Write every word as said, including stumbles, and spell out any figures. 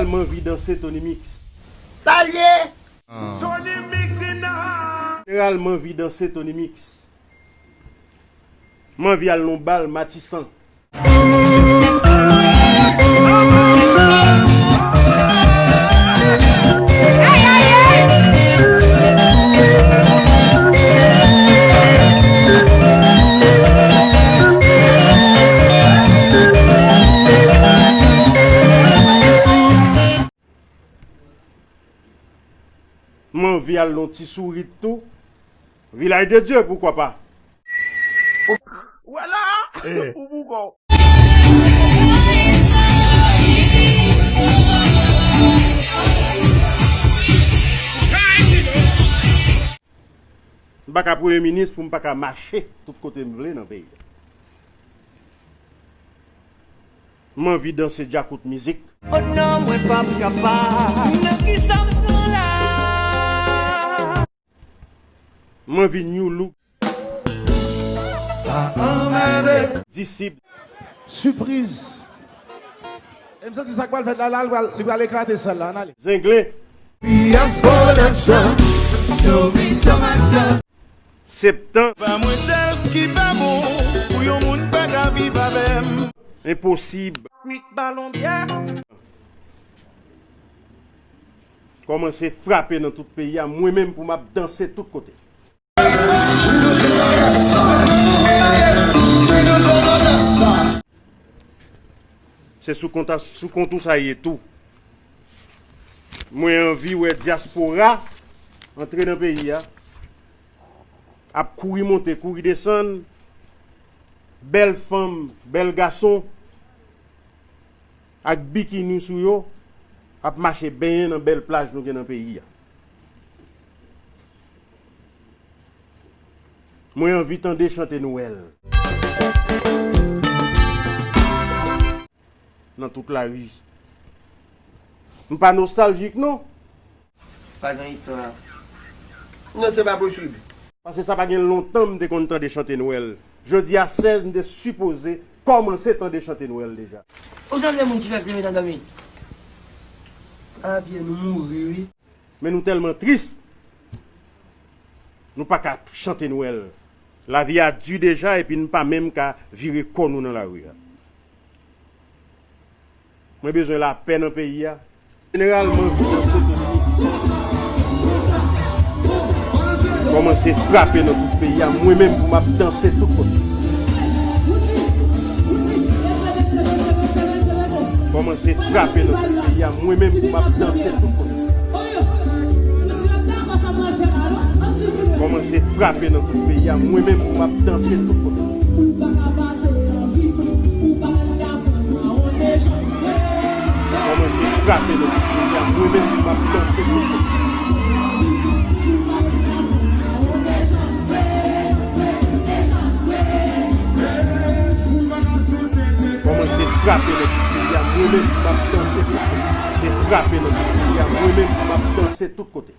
M anvi danse Tony Mix. Sa l ye? Tony Mix in the house. Jeneral, m anvi danse Tony Mix. M anvi al nan bal Matisan. M anvi al nan Ti Sourit tou. Vilaj de Dye, poukwa pa? Ou wè la? Eh. Ou boukò. M pa ka premye minis pou m pa ka mache tout kote m vle nan peyi a. M anvi danse djakout mizik. Oh non, mwen p ap kapab. Nan kisa m pran la? M anvi new look. Disip. Sipriz. E m santi sa k pral fèt la, la, li pral, li pral eklate sal la, ann ale. Zenglen. Fias Production, Snowy Summer Sun. Septan. Pa mwen sèl ki pa bon, pou yon moun pa ka viv avè m. Enposib. Kwik balon byè. Kòmanse frape nan tout peyi a, mwen menm pou m ap danse tout kote. Se sou kont, sou kont ou sa ye tou. Mwen anvi wè dyaspora antre nan peyi a, ap kouri monte, kouri desann, bèl fanm, bèl gason, ak bikini sou yo, ap mache benyen nan bèl plaj nou gen nan peyi a. Mwen anvi tande chante Nwèl nan tout lari. M pa nostaljik, non. Pa gen istwa. Non, se pa posib. Paske sa pa gen lontan m te konn tande chante Nwèl. Jodi a sèz, m te sipoze kòmanse tande chante Nwèl deja. Ou janm gen moun ki fè kleren nan dòmi? A, byen, nou mouri, wi. Men nou tèlman tris, nou pa ka chante Nwèl. Lavi a di deja, epi n pa menm ka vire kò nou nan lari a. Mwen bezwen lapè nan peyi a. Jeneral, m anvi danse Tony Mix. Kòmanse frape nan tout peyi a, mwen menm pou m ap danse tout kote. Kòmanse frape nan tout peyi a, mwen menm pou m ap danse tout kote. Kòmanse frape nan tout peyi a, mwen menm pou m ap danse tout kote. Kòmanse frape nan tout peyi a, mwen menm pou m ap danse tout kote. Kòmanse frape nan tout peyi a, mwen menm pou m ap danse tout kote. Se frape nan tout peyi a, mwen menm pou m ap danse tout kote.